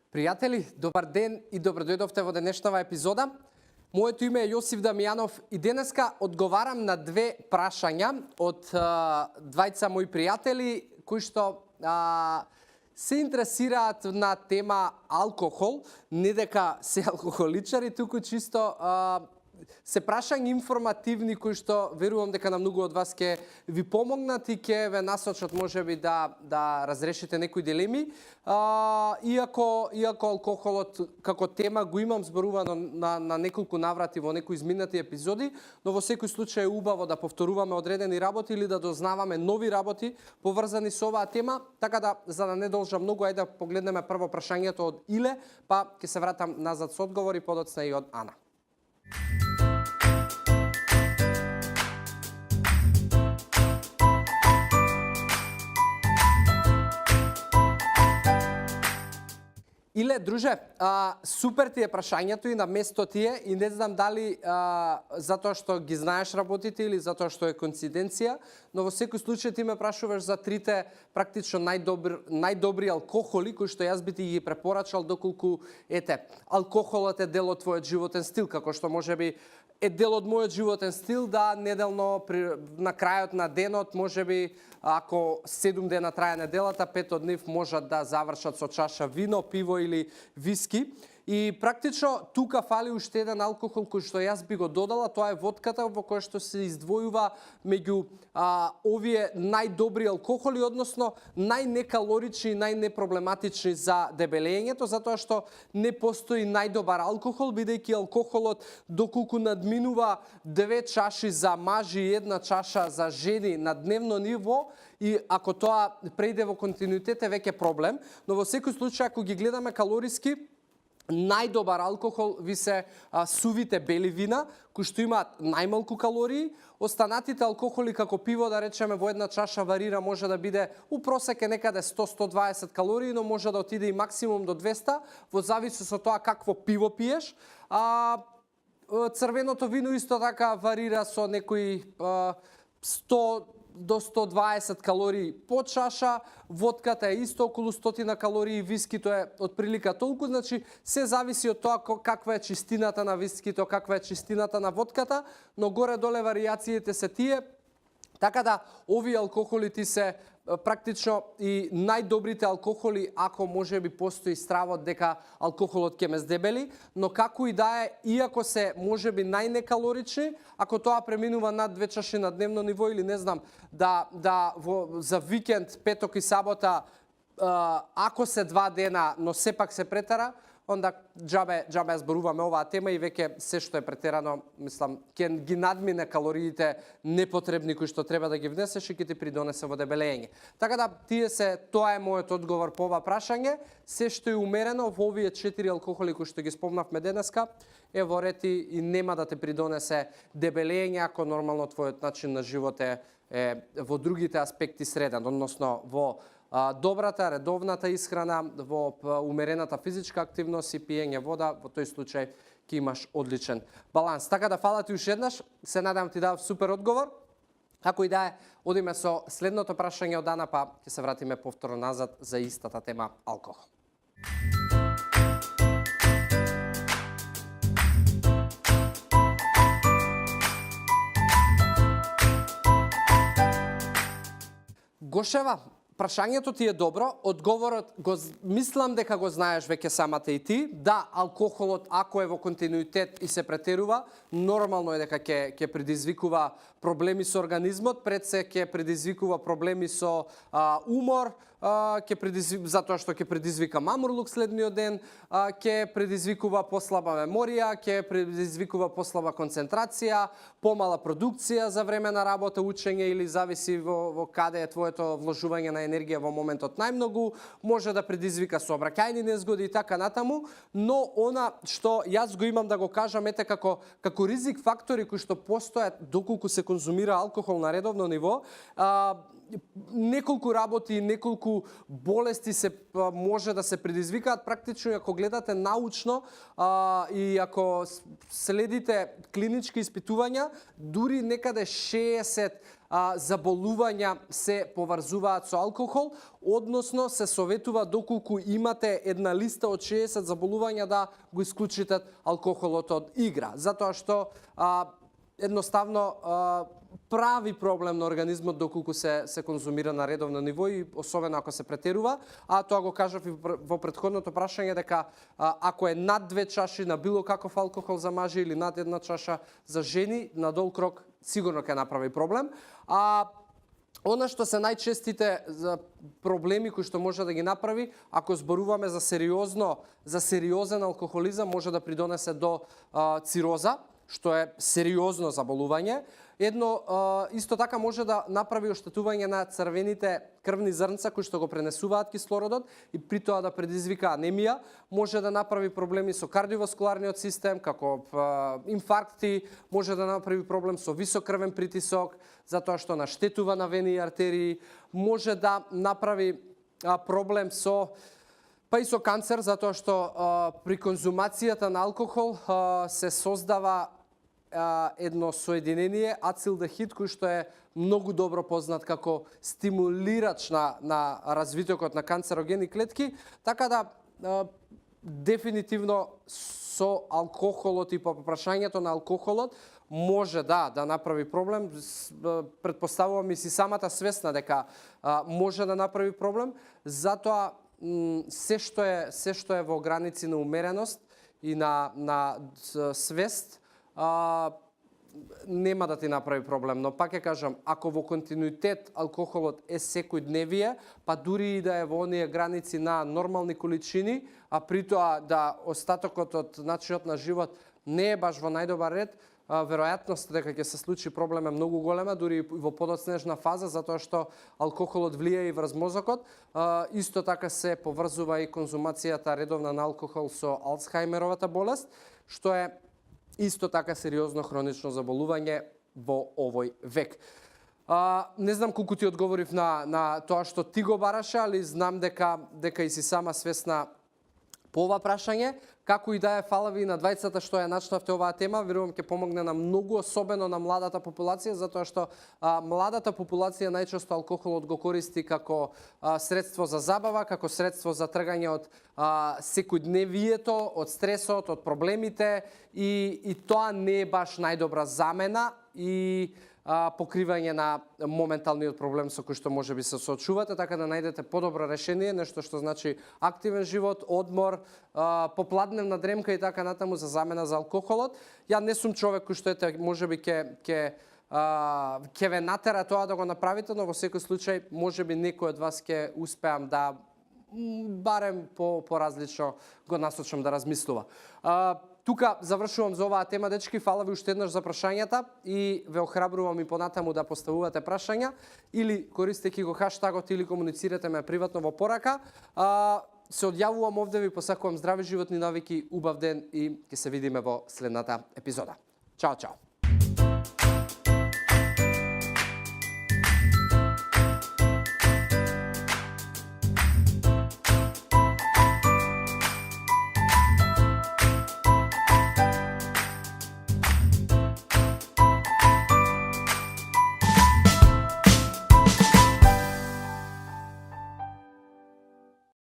Пријатели, добар ден и добро дојдовте во денешнава епизода. Моето име е Јосиф Дамјанов и денеска одговарам на две прашања од двајца мои пријатели кои што се интересираат на тема алкохол, не дека се алкохоличари, туку чисто се прашања информативни кои што верувам дека на многу од вас ќе ви помогнат и ќе ве насочат можеби да разрешите некои дилеми. Иако алкохолот како тема го имам зборувано на неколку наврати во некои изминати епизоди, но во секој случај е убаво да повторуваме одредени работи или да дознаваме нови работи поврзани со оваа тема, така да за да не должам многу, ајде да погледнеме прво прашањето од Иле, па ќе се вратам назад со одговори подоцна и од Ана. Иле, друже, супер ти е прашањето и на место ти е и не знам дали затоа што ги знаеш работите или затоа што е коинциденција, но во секој случај ти ме прашуваш за трите практично најдобри алкохоли кои што јас би ти ги препорачал доколку алкохолот е дел од твојот животен стил, како што можеби е дел од мојот животен стил да неделно на крајот на денот, можеби ако 7 дена трае неделата, 5 од нив можат да завршат со чаша вино, пиво или виски. И практично тука фали уште еден алкохол кој што јас би го додала, тоа е вотката во која што се издвојува меѓу овие најдобри алкохоли, односно најнекалорични и најнепроблематични за дебелењето, затоа што не постои најдобар алкохол, бидејќи алкохолот доколку надминува 2 чаши за мажи и 1 чаша за жени на дневно ниво, и ако тоа преиде во континуитет е веќе проблем, но во секој случај ако ги гледаме калориски, најдобар алкохол ви се сувите бели вина, кои што имаат најмалку калории. Останатите алкохоли како пиво, да речеме, во една чаша варира, може да биде у просек е некаде 100-120 калории, но може да отиде и максимум до 200, во зависност од тоа какво пиво пиеш. Црвеното вино исто така варира со некои 100 до 120 калории по чаша, вотката е исто околу 100 калории, вискито е отприлика толку, значи се зависи од тоа каква е чистината на вискито, каква е чистината на вотката, но горе-доле варијациите се тие, така да овие алкохоли ти се практично и најдобрите алкохоли ако можеби постои стравот дека алкохолот ќе ме здебели, но како и да е, иако се можеби најнекалорични, ако тоа преминува над 2 чаши на дневно ниво или не знам, за викенд, петок и сабота, ако се 2 дена, но сепак се претера, онда џабе ја зборуваме оваа тема и веќе се што е претерано, мислам, ќе ги надмине калориите непотребни кои што треба да ги внесеш и ќе ти придонесе во дебелење. Така да тоа е мојот одговор по ова прашање. Се што е умерено во овие 4 алкохоли кои што ги спомнавме денеска е во ред и нема да те придонесе дебелење ако нормално твојот начин на живот е во другите аспекти среден, односно во добрата, редовната исхрана, во умерената физичка активност и пиење вода, во тој случај ќе имаш одличен баланс. Така да фала ти уште еднаш, се надам ти дав супер одговор. Ако и да е, одиме со следното прашање од Ана, па ќе се вратиме повторно назад за истата тема алкохол. Гошева, прашањето ти е добро, одговорот мислам дека го знаеш веќе самата и ти. Да, алкохолот ако е во континуитет и се претерува, нормално е дека ќе предизвикува проблеми со организмот, пред се ќе предизвикува проблеми со умор, затоа што ќе предизвика мамурлук следниот ден, ќе предизвикува послаба меморија, ќе предизвикува послаба концентрација, помала продукција за време на работа, учење или зависи во каде е твоето вложување на енергија во моментот најмногу, може да предизвика сообраќајни незгоди и така натаму, но она што јас го имам да го кажам како ризик фактори кои што постојат доколку се конзумира алкохол на редовно ниво, неколку работи, неколку болести се може да се предизвикаат практично ако гледате научно и ако следите клинички испитувања, дури некаде 60 заболувања се поврзуваат со алкохол, односно се советува доколку имате една листа од 60 заболувања да го исклучите алкохолот од игра, затоа што едноставно прави проблем на организмот доколку се конзумира на редовно ниво и особено ако се претерува, а тоа го кажав и во претходното прашање дека ако е над 2 чаши на било каков алкохол за мажи или над 1 чаша за жени, на дол крок сигурно ќе направи проблем. Она што се најчестите проблеми кои што може да ги направи, ако зборуваме за сериозен алкохолизам, може да придонесе до цироза, што е сериозно заболување. Исто така може да направи оштетување на црвените крвни зрнца кои што го пренесуваат кислородот и при тоа да предизвика анемија, може да направи проблеми со кардиоваскуларниот систем, како инфаркти, може да направи проблем со висок крвен притисок, затоа што наштетува на вени и артерии, може да направи проблем па и со канцер, затоа што при конзумацијата на алкохол се создава едно соединение ацилдехид кој што е многу добро познат како стимулирач на развитокот на канцерогени клетки, така да дефинитивно со алкохолот и по прашањето на алкохолот може да направи проблем. Предпоставувам и си самата свесна дека може да направи проблем, затоа се што е во граници на умереност и на свест нема да ти направи проблем, но пак ќе кажам, ако во континуитет алкохолот е секојдневие, па дури и да е во оние граници на нормални количини, а при тоа да остатокот од начинот на живот не е баш во најдобар ред, веројатноста дека ќе се случи проблем е многу голема, дури во подоцнежна фаза, затоа што алкохолот влијае и врз мозокот. Исто така се поврзува и конзумацијата редовна на алкохол со Алцхајмеровата болест, што е исто така сериозно хронично заболување во овој век. Не знам колку ти одговорив на тоа што ти го бараше, али знам дека и си сама свесна по ова прашање. Како и да е, фала ви на двајцата што ја начнавте оваа тема, верувам ќе помогне на многу, особено на младата популација, затоа што младата популација најчесто алкохолот го користи како средство за забава, како средство за тргање од секојдневието, од стресот, од проблемите и тоа не е баш најдобра замена и покривање на моменталниот проблем со кој што може би се соочувате, така да најдете подобро решение, нешто што значи активен живот, одмор, попладневна дремка и така натаму за замена за алкохолот. Ја не сум човек кој што може би ќе ве натера тоа да го направите, но во секој случај може би некој од вас ќе успеам да барем поразлично го насочам да размислува. Тука завршувам за оваа тема, дечки. Фала ви уште еднаш за прашањата и ве охрабрувам и понатаму да поставувате прашања или користејќи го хаштагот или комуницирате ме приватно во порака. Се одјавувам овде, ви посакувам здрави животни навики, убав ден и ќе се видиме во следната епизода. Чао, чао.